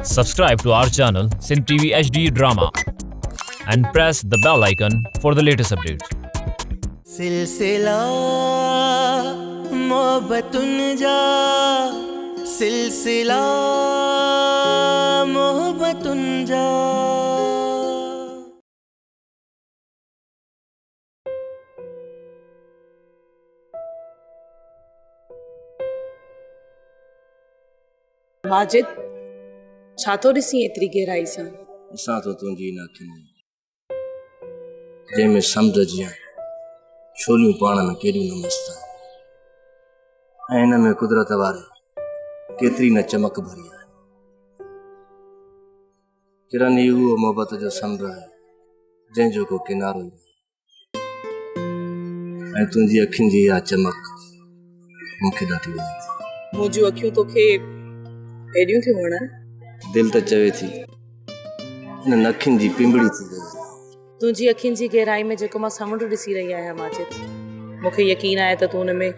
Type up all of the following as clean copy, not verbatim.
Subscribe to our channel Sindh TV HD Drama and press the bell icon for the latest updates. سلسلا محبتن جا سلسلا محبتن جا. ماجد، ڇا ٿو ڏسين ايتري گهرائي سان؟ ڏسان ٿو تنهنجي ان اکين ۾، جنهن ۾ سمنڊ جيان ڇوليون پاڻ ۾ ڪيڏيون نه مست آهن ۽ ان ۾ قدرت واري ڪيتري نه چمڪ ڀري آهي. ڪرن، هي اهو محبت جو سمنڊ آهي، جنهن جو ڪو ڪنارو ئي ناهي. ۽ تنهنجي اکين جي اها چمڪ مون کي ڏاڍي وڻي ٿي. منهنجون اکيون توکي ايڏيون ٿيون وڻن؟ دل ته چوي ٿي انهن اکين جي پنبڙي ٿي وئي. تنهنجي اکين جي گهرائي ۾ جيڪو مان سمنڊ ڏسي رهي آهيان ماجد، مون کي يقين آهي ته تون ان ۾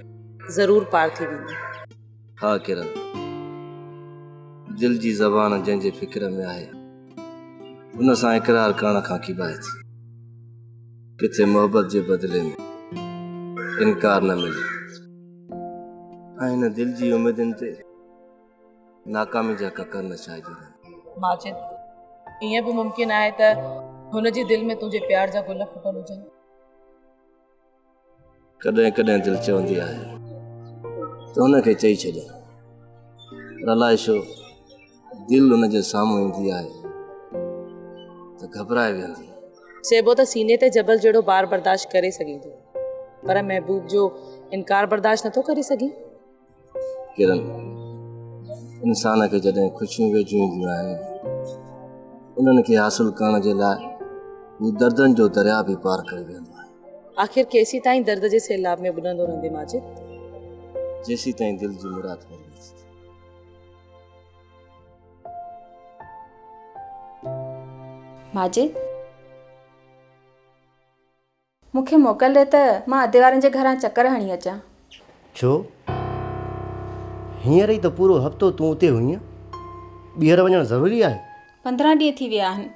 ضرور پار ٿي ويندين. ها ڪرن، دل جي زبان جنهن جي فڪر ۾ آهي، ان سان اقرار ڪرڻ کان ڪيٻائي ٿي. ڪٿي محبت جي بدلي ۾ انڪار نه ملي ۽ هن دل جي اميدن تي ناڪامي جا ڪڪر نه ڇائجي رهن. ماجد، ائين به ممڪن آهي ته هن جي دل ۾ تنهنجي پيار جا گل ڦٽل هجن. ڪڏهن ڪڏهن دل چوندي آهي ته هن کي چئي ڇڏيان، پر الائي ڇو دل ان جي سامهون ايندي آهي ته گهٻرائي ويندي آهي. چئبو ته سيني تي جبل جهڙو بار برداشت ڪري سگهين ٿو، پر محبوب جو انڪار برداشت نٿو ڪري سگهين؟ ڪرن، انسان کي جڏهن خوشيون ويجهيون اينديون آهن، انهن کي حاصل ڪرڻ جي لاء هو دردن جو درياء به پار ڪري ويندو آهي. آخر ڪيسيتائين درد جي سيلاب ۾ ٻڏندو رهندين ماجد؟ جيسيتائين دل جي مراد پوري نه ٿيندي. ماجد! مون کي موڪل ڏي ته مان ادي وارن جي گهران چڪر هڻي اچان. ڇو؟ هينئر ئي ته پورو هفتو تون اتي هئينء. ٻيهر وڃڻ ضروري آهي؟ 15 ڏينهن ٿي ويا آهن،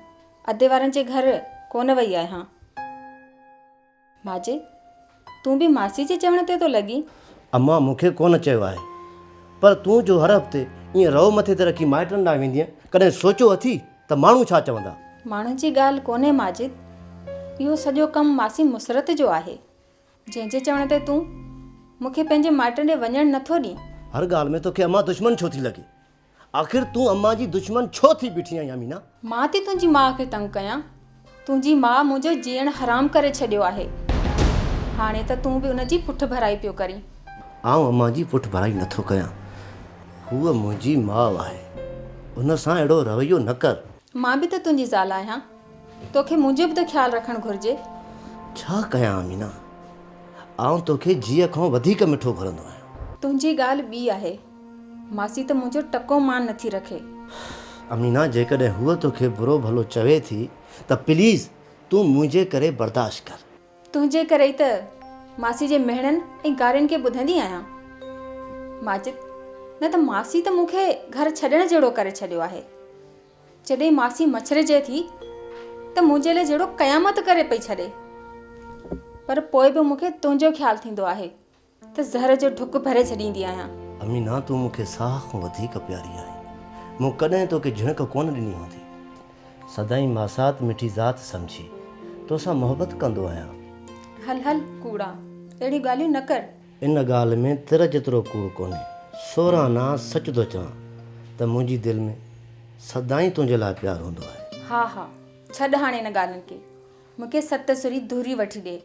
ادي وارن جي گهر ڪونه وئي آهيان. ماجد، تون به ماسي جي چوڻ تي ٿو لڳين. امان مون کي ڪونه چيو آهي، پر تون جو هر هفتي ائين رئو مٿي تي رکي مائٽن ڏانهن ويندينء، ڪڏهن سوچيو اٿي ته ماڻهو ڇا چوندا؟ ماڻهن جي ڳالهه ڪونهي ماجد، اهو سڄو ڪم ماسي مسرت جو آهي، جنهن جي چوڻ تي تون مون کي پنهنجي مائٽن ڏي وڃڻ نٿو ڏين. هر ڳالهه ۾ توکي امان دشمن ڇو ٿي لڳي؟ آخر تون امان جي دشمن ڇو ٿي بيٺي آهين امينا؟ مان ٿي تنهنجي ماء کي تنگ ڪيان؟ تنهنجي ماء منهنجو جيئڻ حرام ڪري ڇڏيو آهي. هاڻي ته تون به ان جي پٺڀرائي پيو ڪرين. آئون امان جي پٺڀرائي نٿو ڪيان. هوء منهنجي ماء آهي. ان سان اهڙو رويو نه ڪر. مان به ته تنهنجي زال آهيان. توکي منهنجو به ته خيال رکڻ گهرجي. ڇا ڪيان امينا؟ آئون توکي جيء کان وڌيڪ مٺو گهرندو آهيان. تنهنجي ڳالهه ٻي آهي. ماسي ته منهنجو ٽڪو مان نٿي رکي. امينا جيڪڏهن هوء توکي برو ڀلو چوي ٿي ته پليز تون منهنجي ڪري برداشت ڪر. تنهنجي ڪري ئي ته ماسي جي مهڻن ۽ گارين کي ٻڌندي آهيان. ماجد، نه ته ماسي ته مون کي گهر ڇڏڻ جهڙو ڪري ڇڏيو آهي. جڏهن ماسي مڇرجي ٿي ته منهنجي لاء جهڙو قيامت ڪري پئي ڇڏي. پر پوء به مون کي تنهنجو خيال ٿيندو آهي. ته زهر جو ڍڪ ڀري ڇڏيندي آهيان. امينا تون مون کي ساهه کان وڌيڪ پياري آهين. مون ڪڏهن توکي جهڻڪ ڪونه ڏني هوندي. سدائين ماسات مٺي ذات سمجهي توسان محبت ڪندو آهيان. هل هل ڪوڙا، اهڙيون ڳالهيون نه ڪر. ان ڳالهه ۾ تر جيترو ڪوڙ ڪونهي. سورهانا سچ ٿو چوان ته منهنجي دل ۾ سدائين تنهنجي لاء پيار هوندو آهي. ها ها ڇڏ هاڻي ان ڳالهين کي. مون کي ست سري ڌري وٺي ڏي.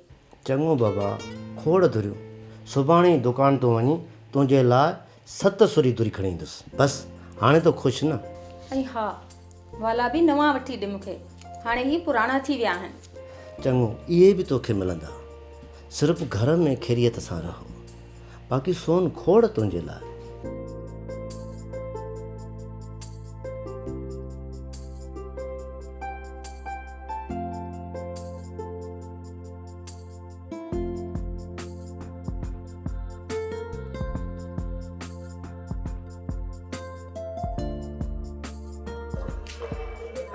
چڱو بابا، کوڙ ڌريون. سڀاڻي ئي دڪان تون وڃي تنهنجي لاء ست سري ڌري کڻي ايندس. بس، هاڻي ته خوش نه؟ ۽ ها، والا به نوان وٺي ڏي مون کي. هاڻي هي پراڻا ٿي ويا آهن. چڱو، اهي به توکي ملندا. صرف گهر ۾ خيريت سان رهو. باقي سون کوڙ تنهنجي لاء.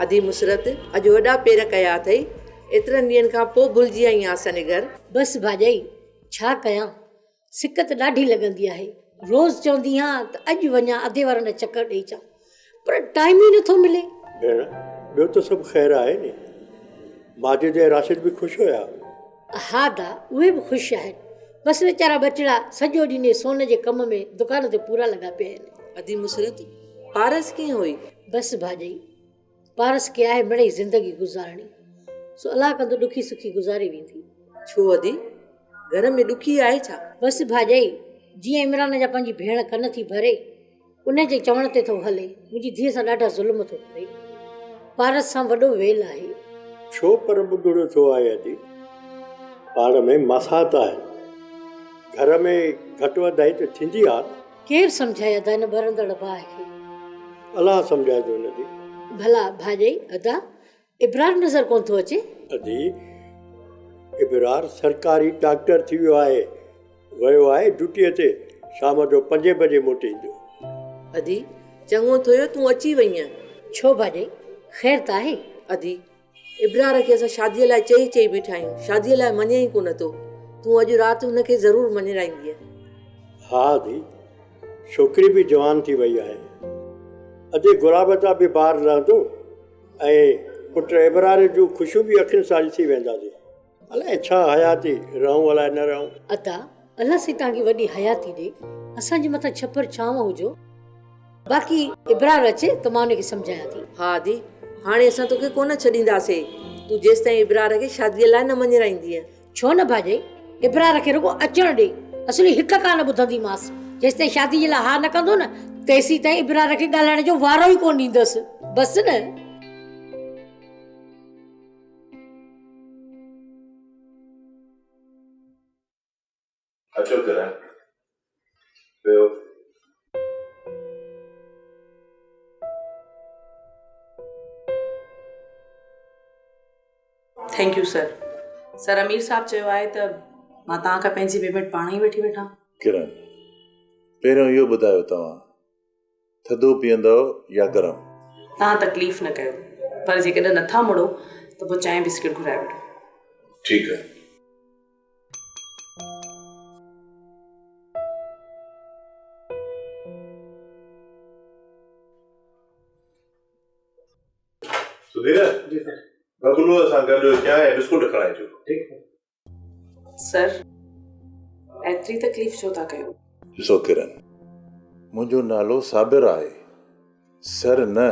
ادي مسرت، اڄ وڏا پير ڪيا اٿئي. ايترن ڏينهن کان پوء ڀلجي آئين آن اسان جي گهر. بس ڀاڄائي، ڇا ڪيان، سڪ ته ڏاڍي لڳندي آهي. روز چوندي هان ته اڄ وڃان ادي وارن ڏي چڪر ڏئي اچان، پر ٽائيم ئي نٿو ملي. ڀيڻ، ٻيو ته سڀ خير آهي ني؟ ماجد ۽ راشد به خوش هيا؟ ها ادا، اهي به خوش آهن. بس ويچارا ٻچڙا سڄو ڏينهن انهي سون جي ڪم ۾ دڪان تي پورا لڳا پيا آهن. ادي مسرت، پارس ڪيئن هئي؟ بس ڀاڄائي، پارس کي آهي مڙئي زندگي گذارڻي، سو الله ڪندو ڏکي سکي گذاري ويندي. ڇو ادي، گهر ۾ ڏکي آهي ڇا؟ بس ڀاڄائي، جيئن عمران جا پنهنجي ڀيڻ ڪن ٿي ڀري، ان جي چوڻ تي ٿو هلي. منهنجي ڌيء سان ڏاڍا ظلم ٿو ڪري. پارس سان وڏو ويل آهي. ڇو پر ٻڍڙو ٿيو آهي ادي؟ پاڻ ۾ ماسات آهن. گهر ۾ گهٽ وڌائي ته ٿيندي آ نه. ڪير سمجهائي ادا هن ٻرندڙ باهه کي. الله سمجهائيندو هن کي. ڀلا ڀاڄائي ادا ابرار نظر ڪونه ٿو اچي. ادي ابرار سرڪاري ڊاڪٽر ٿي ويو آهي. ويو آهي ڊيوٽيء تي شام جو پنجين بجي موٽي ايندو. ادي چڱو ٿيو تون اچي وئينء. ڇو ڀاڄائي خير ته آهي؟ ادي ابرار کي اسان شاديء لاء چئي چئي بيٺا آهيون، شاديء لاء مڃي ئي ڪونه ٿو. تون اڄ رات هن کي ضرور مڃرائيندينء. ها ادي، ڇوڪري به جوان ٿي وئي آهي. ادي گلاب تان به بار لهندو ۽ پٽ ابرار جون خوشيون به اکين سان ڏسي وينداسين. الائي ڇا حياتي، رهون الائي نه رهون. ادا، الله سائين توهان کي وڏي حياتي ڏي، اسان جي مٿان ڇپر ڇانو هجو. باقي ابرار اچي ته مان ان کي سمجهايان ٿي. ها ادي، هاڻي اسان توکي ڪونه ڇڏينداسين، تون جيستائين ابرار کي شاديء لاء نه مڃرائيندينء. ڇو نه ڀاڄائي، ابرار کي رڳو اچڻ ڏي، اصلي هڪ ڪانه ٻڌنديمانس، جيستائين شادي جي لاء ها نه ڪندو نه، تيسيتائين ابرار کي ڳالهائڻ جو وارو ئي ڪونه ڏيندس، بس نه. اچو ڪرن پيو. Thank you sir. سر امير صاحب چيو آهي ته مان توهان کان پنهنجي پيمينٽ پاڻ ئي وٺي وٺان. ڪرن پهريون اهو ٻڌايو توهان ٿڌو پيئندؤ يا گرم؟ توهان تڪليف نه ڪيو پر جيڪڏهن نٿا مڙو ته پوء چانهه بسڪٽ گهرائي وٺو. ٺيڪ آهي. سڌير، جي سر. ببلوء سان گڏ چانهه ۽ بسڪوٽ کڻائي اچو. ٺيڪ سر. سر، ايتري تڪليف ڇو ٿا ڪيو؟ ڏسو ڪرن، منهنجو نالو صابر آهي، سر نه.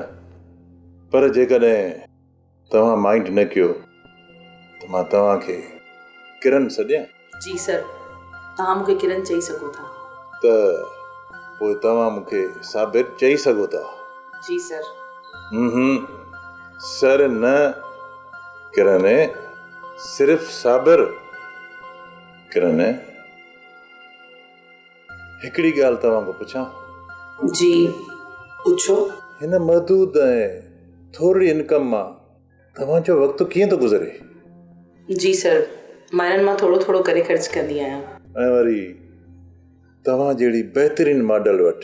پر جيڪڏهن توهان مائينڊ نه ڪيو ته مان توهان کي ڪرن سڏيان؟ جي سر، توهان مون کي ڪرن چئي سگهو ٿا. ته پوء توهان مون کي صابر چئي سگهو ٿا. جي سر. اونهون، سر نه ڪرن، صرف صابر ڪرن. هڪڙي ڳالهه توهان کان پڇان؟ جي پڇو. هن محدود ۽ ٿورڙي انڪم مان توهان جو وقت ڪيئن ٿو گذري؟ جي سر، مهينن مان ٿورو ٿورو ڪري خرچ ڪندي آهيان. ۽ وري توهان جهڙي بهترين ماڊل وٽ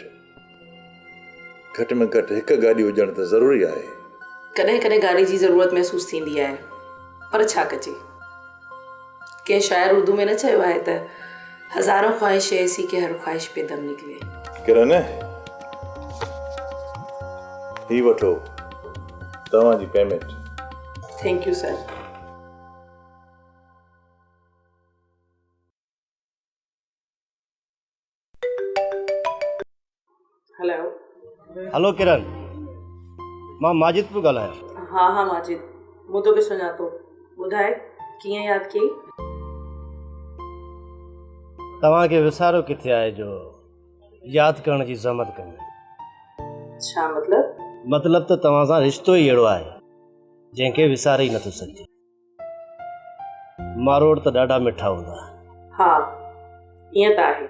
گهٽ ۾ گهٽ هڪ گاڏي هجڻ ته ضروري آهي. ڪڏهن ڪڏهن گاڏي جي ضرورت محسوس ٿيندي آهي، پر ڇا ڪجي؟ ڪنهن شاعر اردو ۾ نه چيو آهي ته هزارون خواهش ايسي ڪي هر خواهش پي دم نڪلي. ڪرن، هي وٺو توهان جي payment. Thank you sir. Hello. Hello Kiran, مان ماجد پيو ڳالهايان. ها ها ماجد، مون توکي سڃاتو. ٻڌاء ڪيئن ياد ڪيئي؟ توهان کي وساريو ڪٿي آهي جو ياد ڪرڻ جي زحمت ڪيون. ڇا مطلب؟ مطلب ته توهان سان رشتو ئي اهڙو آهي جنهن کي وساري ئي نٿو سگهجي. ماروڙ ته ڏاڍا مٺا هوندا آهن. ها ائين ته آهي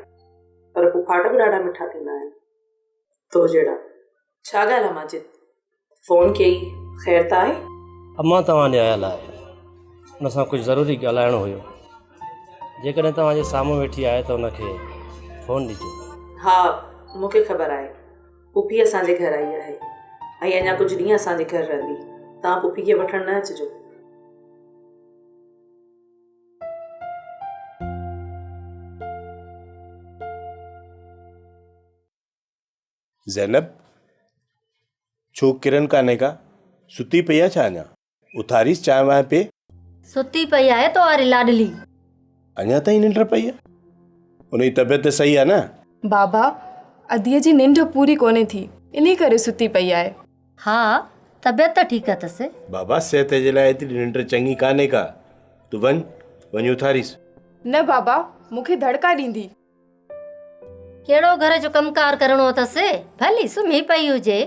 پر پڦاٽ به ڏاڍا مٺا ٿيندا آهن تو جهڙا. ڇا ڳالهه آهي ماجد فون ڪيئي خير ته آهي؟ امان توهان ڏي آيل آهي ان سان ڪجهه ضروري ڳالهائڻو هيو جيڪڏهن توهان جي سامهون ويٺي آهي ته ان کي فون ڏجو. ها مون کي خبر آهي پڦي اسان جي گهر آئي آهي ۽ اڃا ڪجهه ڏينهن اسان جي گهر رهندي. توهان پڦي کي وٺڻ نه اچجو. زينب، ڇو ڪرن ڪانهي ڪا؟ ستي پئي آ ڇا اڃا؟ اٿاريس چانهه وانهه پي. ستي پئي آهي تو واري لاڏلي. اڃا تائين ننڊ پئي آ؟ ان جي طبيعت ته صحيح آ نه؟ بابا، اديء جي ننڊ پوري ڪونهي ٿي، انهي ڪري ستي پئي آهي. ها، طبيعت ته ٺيڪ اٿس. بابا، صحت جي لاء ايتري ننڊ چڱي ڪانهي ڪا. تون وڃ، وڃي اٿاريس. نه بابا، مون کي دڙڪا ڏيندي. ڪهڙو گهر جو ڪم ڪار ڪرڻو اٿس، ڀلي سمهي پئي هجي.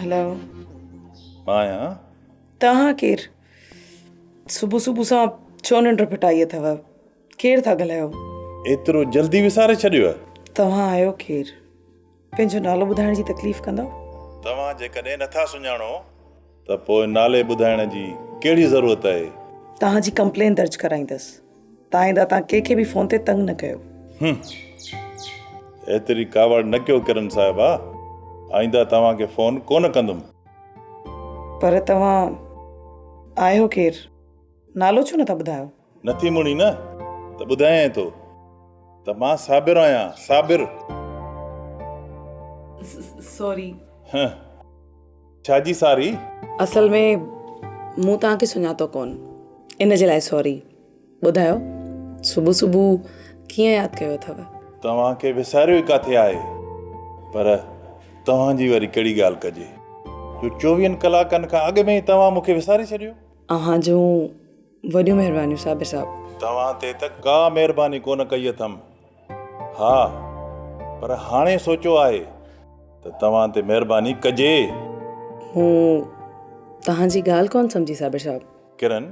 هيلو. مان آهيان. توهان ڪير؟ صبح صبح سان ڇو ننڊ ڦٽائي اٿو؟ ڪير ٿا ڳالهايو؟ ايترو جلدي وساري ڇڏيو؟ توهان آهيو ڪير؟ پنهنجو نالو ٻڌائڻ جي تڪليف ڪندؤ؟ توهان جيڪڏهن نٿا سڃاڻو ته پوء نالي ٻڌائڻ جي ڪهڙي ضرورت آهي؟ توهان جي ڪمپلين درج ڪرائيندس. آئنده توهان ڪنهن کي به فون تي تنگ نه ڪيو. هم. ايتري ڪاوڙ نه ڪيو ڪرن صاحبه. آئنده توهان کي فون ڪونه ڪندم. پر توهان آهيو ڪير؟ نالو ڇو نٿا ٻڌايو؟ نٿي مڙين نه ته ٻڌايانء ٿو ته مان صابر آهيان، صابر. سوري. هه. ڇا جي ساري؟ اصل ۾ مون توهان کي سڃاتو ڪونه، ان جي لاء سوري. ٻڌايو صبح صبح ڪيئن ياد ڪيو اٿو؟ توهان کي وساريو ئي ڪاٿي آهي، پر توهان جي وري ڪهڙي ڳالهه ڪجي جو چوويهن ڪلاڪن کان اڳ ۾ ئي توهان مون کي وساري ڇڏيو. اوهان جون وڏيون مهربانيون صابر صاحب. توهان تي ته ڪا مهرباني ڪونه ڪئي اٿم. ها پر هاڻي سوچيو آهي ته توهان تي مهرباني ڪجي. مون توهان جي ڳالهه ڪونه سمجهي صابر صاحب. ڪرن،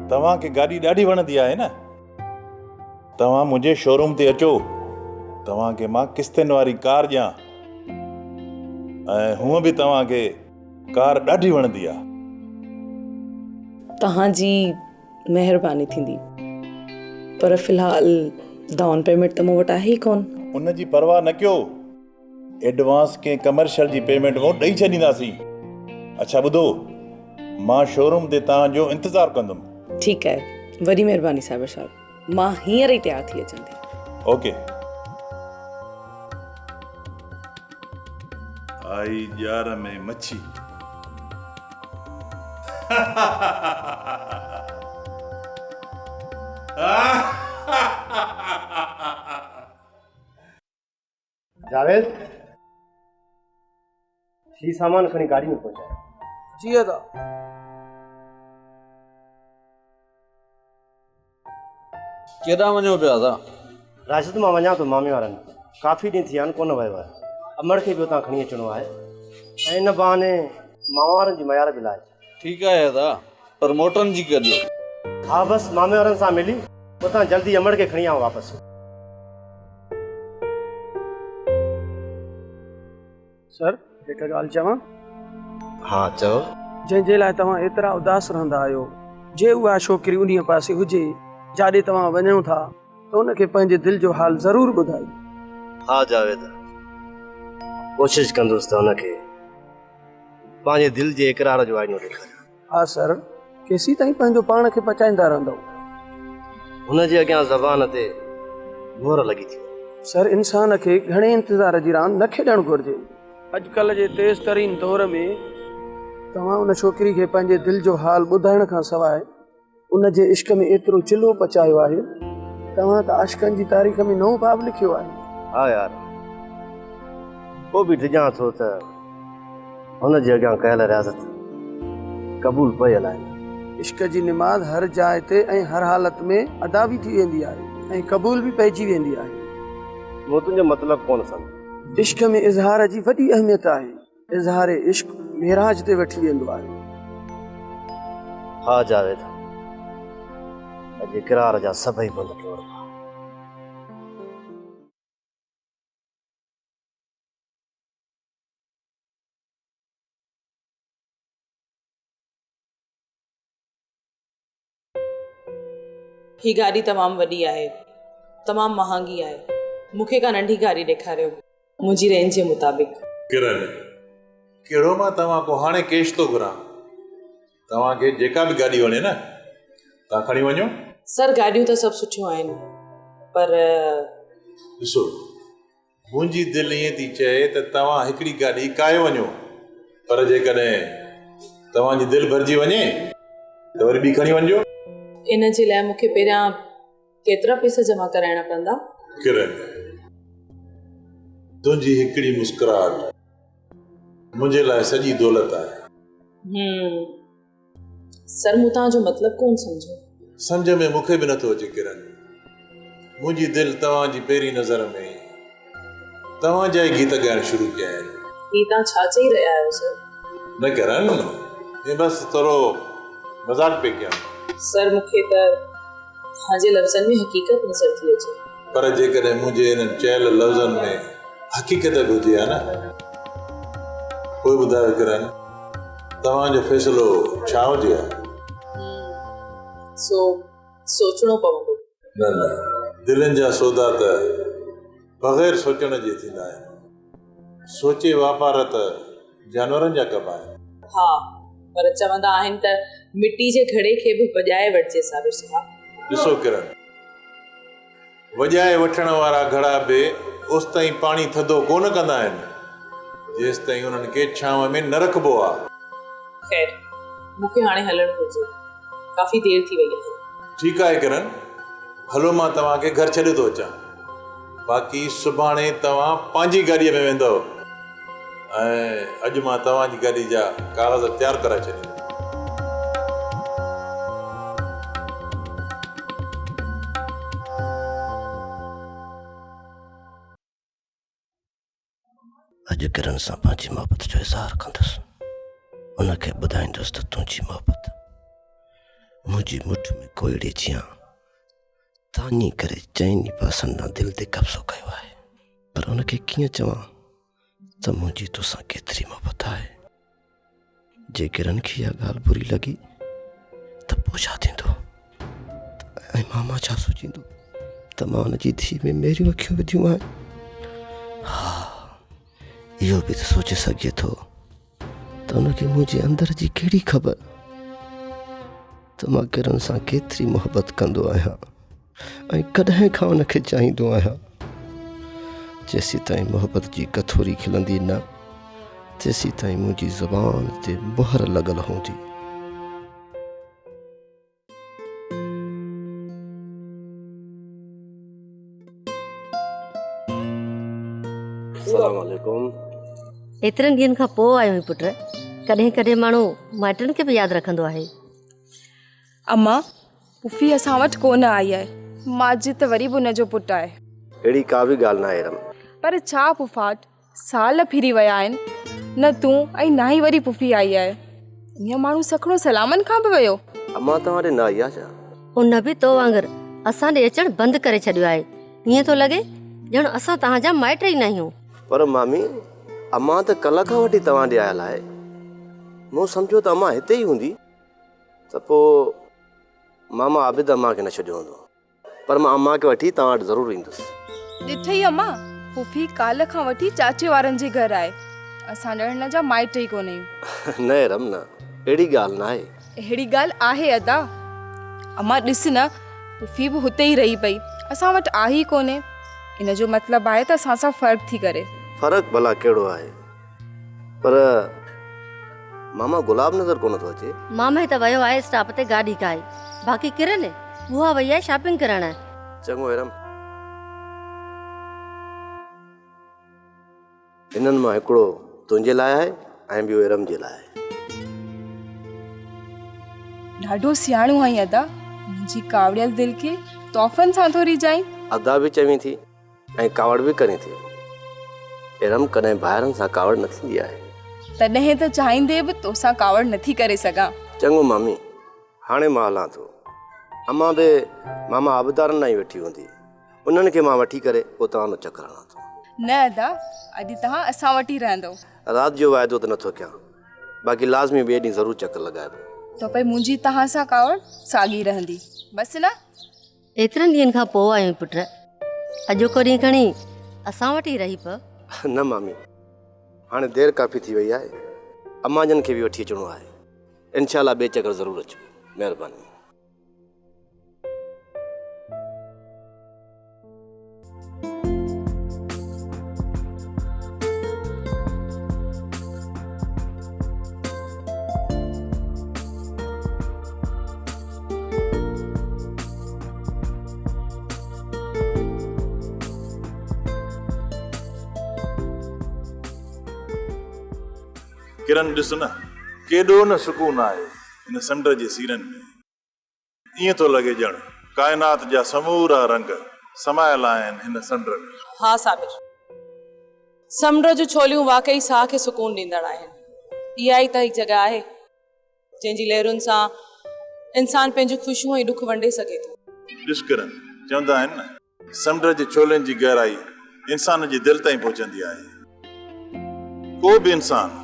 توهان کي گاڏي ڏاڍي وڻندي آهي نه؟ توهان منهنجي شوروم تي اچو، توهان کي مان قسطين واري ڪار ڏيان ۽ هونء به توهان کي ڪار ڏاڍي وڻندي آهي. توهان جي مهرباني ٿيندي، پر في الحال ڊائون پيمينٽ ته مون وٽ آهي ئي ڪونه. ان جي پرواهه نه ڪيو، ايڊوانس ڪنهن ڪمرشل جي پيمينٽ مون ڏئي ڇڏينداسين. اڇا ٻڌو، مان شوروم تي توهان جو انتظار ڪندم. ٺيڪ آهي، وڏي مهرباني صابر صاحب، مان هينئر ئي تيار ٿي اچان ٿي. اوڪي. آئي ڄار ۾ مڇي. جاويد، هي سامان کڻي گاڏي ۾ پهچاء. جي ادا. ڪيڏانهن وڃو پيا ادا؟ راشد مان وڃان ٿو مامي وارن وٽ. ڪافي ڏينهن ٿي ويا آهن ڪونه ويو آهيان. امڙ کي به اتان کڻي اچڻو آهي ۽ ان بهاني ماما وارن جي ميار به لاهجي. ٺيڪ آهي ادا پر موٽڻ جي ڪجو. ها بس مامي وارن سان ملي اتان جلدي امڙ کي کڻي آئون واپس. سر هڪ ڳالهه چوان؟ ها چئو. جنهن جي لاء توهان ايترا اداس رهندا آهيو، جي اها ڇوڪري انهيء پاسي هجي جاڏي توهان وڃو ٿا ته ان کي پنهنجي دل جو حال ضرور ٻڌائجو. ها جاويد، ڪوشش ڪندس ته ان کي پنهنجي دل جي اقرار جو آئينو ڏيکاريان. ها سر، ڪيسيتائين پنهنجو پاڻ کي پچائيندا رهندؤ؟ هن جي اڳيان زبان تي مهر لڳي ٿي وڃي. سر، انسان کي گهڻي انتظار جي راند نه کيڏڻ گهرجي. اڄڪلهه جي تيز ترين دور ۾ توهان ان ڇوڪري کي پنهنجي دل جو حال ٻڌائڻ کان سواء ان جي عشق ۾ ايترو چلهو پچايو آهي، توهان ته عاشقن جي تاريخ ۾ نئون باب لکيو آهي. ها يار، پوء به ڊڄان ٿو ته هن جي اڳيان ڪيل رياضت قبول پئي الائي نه. عشق جي نماز هر جاء تي ۽ هر حالت ۾ ادا به ٿي ويندي آهي ۽ قبول به پئجي ويندي آهي. مون تنهنجو مطلب ڪونه سمجهيو. عشق ۾ اظهار جي وڏي اهميت آهي. اظهار عشق معراج تي وٺي ويندو آهي. ها جاويد، اڄ اقرار جا سڀئي بند ٽوڙبا. هي گاڏي تمام وڏي آهي. تمام مهانگي آهي. مون کي ڪا ننڍي گاڏي ڏيکاريو. منهنجي رينج جي مطابق. ڪرن، ڪهڙو مان توهان کان هاڻي ڪيش ٿو گهران. توهان کي جيڪا به گاڏي وڻي نه، توهان کڻي وڃو. سر گاڏيون ته سڀ سٺيون آهن پر. ڏسو، منهنجي دل ائين ٿي چئي ته توهان هڪڙي گاڏي ڪاهي وڃو، پر جيڪڏهن توهان جي دل ڀرجي وڃي ته وري ٻي کڻي وڃجو. ان جي لاء مون کي پهريان ڪيترا پئسا جمع ڪرائڻا پوندا؟ ڪرن، تنهنجي هڪڙي مسڪراهٽ منهنجي لاء سڄي دولت آهي. هم، سر مون توهان جو مطلب ڪونه سمجهيو. سمجهه ۾ مون کي به نٿو اچي ڪرن. منهنجي دل توهان جي پهرين نظر ۾ ئي توهان جا ئي گيت ڳائڻ شروع ڪيا آهن. هي توهان ڇا چئي رهيا آهيو سر؟ نه ڪرن، ائين بس ٿورو مذاق پئي ڪيم. سر مون کي ته توهان جي لفظن ۾ حقيقت نظر ٿي اچي. پر جيڪڏهن منهنجي انهن چيل لفظن ۾ حقيقت به هجي ها نه. پوء ٻڌايو ڪرن، توهان جو فيصلو ڇا هجي ها؟ سو سوچڻو پوندو. نه نه، دلين جا سودا ته بغير سوچڻ جي ٿيندا آهن. سوچي واپار ته جانورن جا ڪبا آهن. ها، پر چوندا آهن ته مٽي جي گهڙي کي به وڄائي وٺجي صابر صاحب. ڏسو ڪرن، وڄائي وٺڻ وارا گهڙا به اوستائين پاڻي ٿڌو ڪونه ڪندا آهن، جيستائين انهن کي ڇانو ۾ نه رکبو آ. خير، مون کي هاڻي هلڻ گهرجي. ڪافي دير ٿي وئي آهي. ٺيڪ آهي ڪرن، هلو مان توهان کي گهر ڇڏي ٿو اچان. باقي سڀاڻي توهان پنهنجي گاڏيء ۾ ويندؤ ۽ اڄ مان توهان جي گاڏي جا ڪاغذ تيار ڪرائي ڇڏيندس. اڄ ڪرن سان پنهنجي محبت جو اظهار ڪندس. ان کي ٻڌائيندس ته تنهنجي محبت منهنجي مٺ ۾ ڪوئڙي جيان تاڃي ڪري چئني پاسن ڏانهن دل تي قبضو ڪيو آهي. پر ان کي ڪيئن چوان ته منهنجي توسان ڪيتري محبت آهي. جي ڪرن کي اها ڳالهه بري لڳي ته پوء ڇا ٿيندو ۽ ماما ڇا سوچيندو ته مان ان جي ڌيء ۾ ميريون اکيون وڌيون آهن. ها، اهو به ته سوچي سگهجي ٿو ته ان کي منهنجي اندر جي ڪهڙي خبر ته مان ڪرن سان ڪيتري محبت ڪندو آهيان ۽ ڪڏهن کان ان کي چاهيندو آهيان. جيسيتائين محبت جي کٿوري کلندي نه، تيسيتائين منهنجي زبان تي مهر لڳل هوندي. السلام عليڪم. ايترن ڏينهن کان پوء آيو آهين پٽ. ڪڏهن ڪڏهن ماڻهو مائٽن کي به ياد رکندو آهي. اما، پڦي اسان وٽ ڪو نه آئي آهي. ماجد ته وري به ان جو پٽ آهي. اهڙي ڪا به ڳالهه ناهي ارم. پر ڇا پڦاٽ، سال ڦري ويا آهن، نه تون ۽ نه ئي وري پڦي آئي آهي. ائين ماڻهو سکڻو سلامن کان به ويو. امان توهان ڏي نه آئي آهي ڇا؟ ان به تو وانگر اسان ڏي اچڻ بند ڪري ڇڏيو آهي. ائين ٿو لڳي ڄڻ اسان توهان جا مائٽ ئي ناهيون. پر مامي، امان ته ڪلهه کان وٺي توهان ڏي آيل آهي. مون سمجهيو ته امان هتي ئي هوندي ته پوء ماما عابد امان کي نه ڇڏيو هوندو. پر مان امان کي وٺي توهان وٽ ضرور ايندس. ڏٺئي امان، پڦي ڪالهه کان وٺي چاچي وارن جي گهر آهي. اسان ڄڻ هن جا مائٽ ئي ڪونه آهيون. نه ارم نه، اهڙي ڳالهه ناهي. اهڙي ڳالهه آهي ادا. امان ڏس نه، پڦي به هتي ئي رهي پئي، اسان وٽ آهي ئي ڪونهي. ان جو مطلب آهي ته اسان سان فرق ٿي ڪري. فرق ڀلا ڪهڙو آهي؟ پر ماما گلاب نظر ڪونه ٿو اچي. مامي ته ويو آهي اسٽاپ تي گاڏي ڪاهي، باقي ڪرن اها وئي آهي شاپنگ ڪرڻ. چڱو ارم. انهن مان هڪڙو تنهنجي لاء آهي ۽ ٻيو ارم جي لاء. ڏاڍو سياڻو آهين ادا، منهنجي ڪاوڙيل دل کي تحفن سان ٿو ريجهائين. ادا به چوين ٿي ۽ ڪاوڙ به ڪرين ٿي. ارم ڪڏهن ڀائرن سان ڪاوڙ نه ٿيندي آهي. تڏهن ته چاهيندي به توسان ڪاوڙ نٿي ڪري سگهان. چڱو مامي، هاڻي مان هلان ٿو. امان به ماما آبدارن ڏانهن ئي ويٺي هوندي. انهن کي مان وٺي ڪري پوء توهان وٽ چڪر هڻان ٿو. نه ادا، اڄ توهان اسان وٽ ئي رهندؤ. رات جو واعدو ته نٿو ڪيان، باقي لازمي ٻئي ڏينهن ضرور چڪر لڳائبو. ته پوء منهنجي توهان سان ڪاوڙ ساڳي رهندي. بس نه؟ ايترن ڏينهن کان پوء آيو آهين پٽ. اڄوڪو ڏينهن کڻي اسان وٽ ئي رهي پء. نه مامي، هاڻي دير ڪافي ٿي وئي آهي. امان جن کي به وٺي اچڻو آهي. انشاء الله ٻئي چڪر ضرور اچبو. مهرباني. ڪرن ڏس نه ڪيڏو نه سڪون آهي هن سمنڊ جي سيرن ۾. ائين ٿو لڳي ڄڻ ڪائنات جا سمورا رنگ سمايل آهن هن سمنڊ ۾. ها صابر، سمنڊ جون ڇوليون واقعي ساهه کي سڪون ڏيندڙ آهن. اها ئي ته هڪ جڳهه آهي، جنهن جي لهرن سان انسان پنهنجون خوشيون ۽ ڏک ونڊي سگهي ٿو. ڏس ڪرن، چوندا آهن نه، سمنڊ جي ڇولين جي گهرائي انسان جي دل تائين پهچندي آهي. ڪو به انسان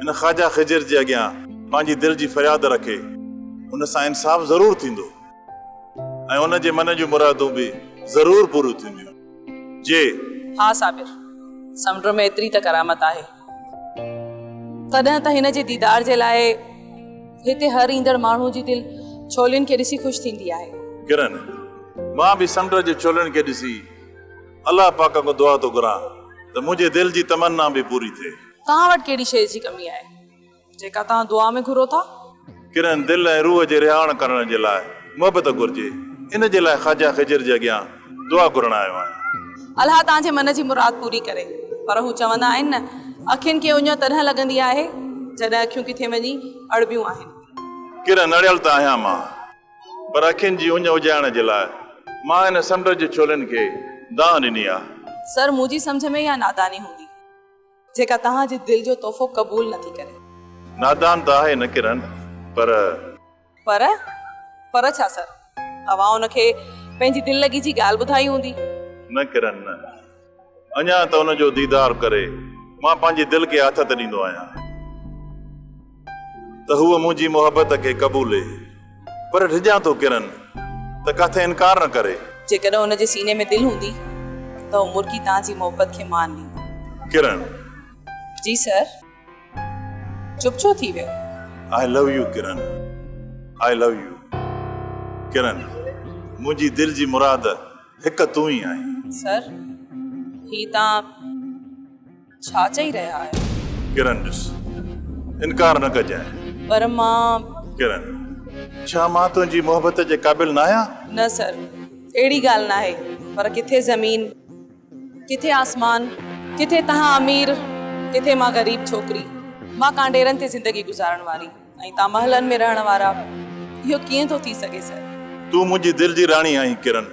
هن خواجه خضر جي اڳيان پنهنجي دل جي فرياد رکي، ان سان انصاف ضرور ٿيندو ۽ ان جي من جون مرادون به ضرور پوريون ٿينديون. جي. ها صابر، سمنڊ ۾ ايتري ته ڪرامت آهي، تڏهن ته هن جي ديدار جي لاء هتي هر ايندڙ ماڻهو جي دل ڇولين کي ڏسي خوش ٿيندي آهي. ڪرن، مان به سمنڊ جي ڇولين کي ڏسي الله پاڪ کان دعا ٿو گهران ته منهنجي دل جي تمنا به پوري ٿئي. توهان وٽ ڪهڙي شيء جي ڪمي آهي، جيڪا توهان دعا ۾ گهرو ٿا؟ ڪرن، دل ۽ روح جي رهاڻ ڪرڻ جي لاء محبت گهرجي، ان جي لاء خواجه خضر جي اڳيان دعا گهرڻ آيو آهيان. الله توهان جي من جي مراد پوري ڪري. پر هو چوندا آهن نه، اکين کي اڃ تڏهن لڳندي آهي، جڏهن اکيون ڪٿي وڃي اڙبيون آهن. ڪرن، اڙيل ته آهيان مان. پر اکين جي اڃ اجهائڻ جي لاء مان هن سمنڊ جي ڇولين کي دانهن ڏني آ. سر منهنجي سمجهه ۾ اها ناداني هوندي جيڪا توهان جي دل جو تحفو قبول نٿي ڪري. نادان ته آهي نه ڪرن پر. پر؟ پر ڇا سر؟ توهان ان کي پنهنجي دل لڳي جي ڳالهه ٻڌائي هوندي. نه ڪرن نه. اڃا ته ان جو ديدار ڪري مان پنهنجي دل کي آٿت ڏيندو آهيان ته هوء منهنجي محبت کي قبولي، پر ڊڄان ٿو ڪرن ته ڪاٿي انڪار نه ڪري. جيڪڏهن هن جي سيني ۾ دل هوندي ته هو مرڪي توهان جي محبت کي مان ڏيندو. ڪرن. جي سر. چپ ڇو ٿي ويو؟ I love you Kiran, I love you. Kiran, منهنجي دل جي مراد هڪ تون ئي آهين. سر، هي توهان ڇا چئي رهيا آهيو؟ ڪرن ڏس، انڪار نه ڪجانء. پر مان. ڪرن، ڇا مان تنهنجي محبت جي قابل ناهيان؟ نه سر، اهڙي ڳالهه ناهي، پر ڪٿي زمين. ڪٿي آسمان، ڪٿي تهان امير، ڪٿي مان غريب ڇوڪري. مان ڪانڊيرن تي زندگي گذارڻ واري ۽ تان محلن ۾ رهڻ وارا، اهو ڪيئن ٿو ٿي سگهي سر؟ تون منهنجي دل جي راڻي آهين ڪرن،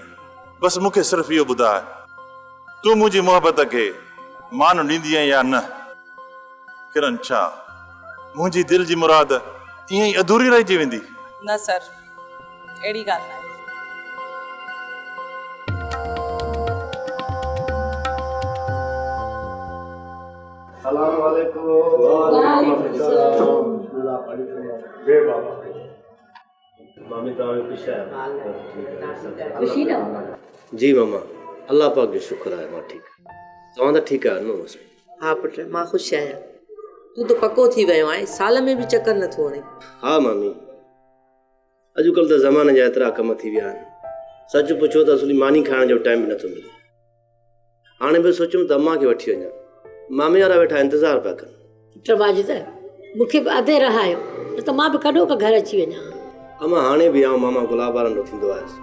بس مون کي صرف اهو ٻڌاء، تون منهنجي محبت کي مان ڏيندينء يا نه؟ ڪرن، ڇا منهنجي دل جي مراد ائين ئي اڌوري رهجي ويندي؟ نه سر، اهڙي ڳالهه ناهي. سلام عليڪم. وعليڪم السلام. بي بابا. مامي توهان به خوش آهيو؟ خوشي نه. جي ماما الله پاڪ جو شڪر آهي مان ٺيڪ آهيان توهان ته ٺيڪ آهيو نه ماما سائين. ها پٽ مان خوش آهيان تون ته پڪو ٿي ويو آهين سال ۾ به چڪر نٿو هڻين. ها مامي اڄڪلهه ته زماني جا ايترا ڪم ٿي ويا آهن سچ پڇو ته اصلي ماني کائڻ جو ٽائيم به نٿو ملي. هاڻي به سوچيم ته امان کي وٺي وڃان. مامي وارا ويٺا انتظار پيا ڪن. پٽ ماجد، مون کي به اڌ رهايو، نه ته مان به ڪڏهوڪ گهر اچي وڃان ها. امان هاڻي به آئون ماما گلاب وارن ڏو ٿيندو آيس.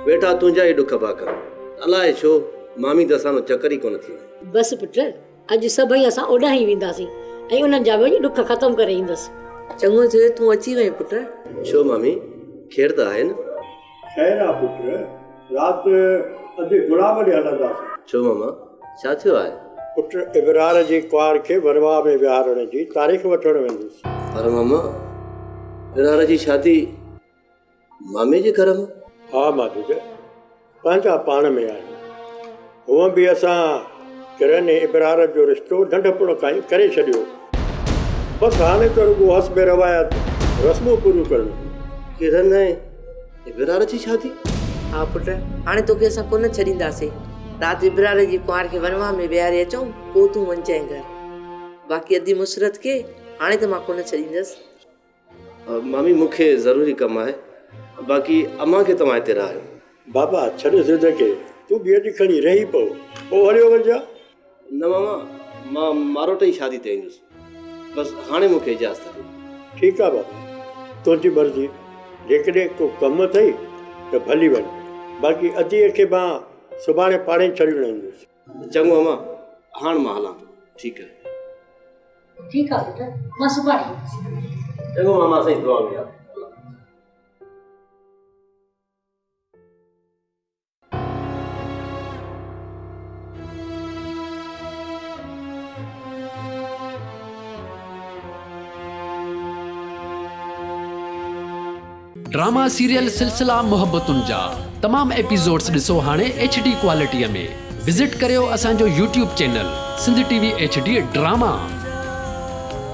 ويٺا تنهنجا ئي ڏک پيا ڪن. الائي ڇو مامي ته اسان ڏو چڪر ئي ڪونه ٿي هڻي. بس پٽ، اڄ سڀئي اسان اوڏانهن ئي وينداسين ۽ انهن جا به وڃي ڏک ختم ڪري ايندس. چڱو ٿيو تون اچي وئين پٽ. ڇو مامي، خير ته آهي نه؟ خير آ پٽ، رات ادي گلاب ڏي هلنداسين. ڇو ماما، ڇا ٿيو آهي؟ پٽ ابرار جي ڪنوار کي ورواهه ۾ ويهارڻ جي تاريخ وٺڻ ويندس. پر ماما، ابرار جي شادي مامي جي گهر ۾؟ ها ماجد، پنهنجا پاڻ ۾ آهيون. هونء به اسان ڪرن ۽ ابرار جو رشتو ننڍپڻ کان ئي ڪري ڇڏيو. بس هاڻي ته رڳو حسب روايت رسمون پوريون ڪرڻيون هيون. ڪرن ۽ ابرار جي شادي؟ ها پٽ، هاڻي توکي اسان ڪونه ڇڏينداسين. رات ابرار جي ڪنوار کي ونواهه ۾ ويهاري اچون، پوء تون وڃجانء گهر. باقي ادي مسرت کي هاڻي ته مان ڪونه ڇڏيندس. مامي مون کي ضروري ڪم آهي، باقي امان کي توهان هتي رهايو. بابا ڇڏ ضد کي، تون به اڄ کڻي رهي پئو، پوء هليو وڃجان. نه ماما، مان ماروٽ جي شادي تي ايندس. بس هاڻي مون کي اجازت ڏيو. ٺيڪ آ بابا، تنهنجي مرضي، جيڪڏهن ڪو ڪم اٿئي ته ڀلي وڃ، باقي اديء کي مان سڀاڻي پاڻهي ڇڏڻ ايندس. چڱو امان، هاڻ مان هلان ٿو. ٺيڪ آهي. ٺيڪ آ پٽ، مان سڀاڻي ايندس. چڱو ماما سائين، دعا ۾ ياد. الله حافظ. ڊراما سيريل سلسلا محبتن جا تمام ايپيسوڊس ڏسو هاڻي ايڇ ڊي ڪوالٽي ۾ وزٽ ڪريو اسان جو YouTube channel Sindh T V H D drama.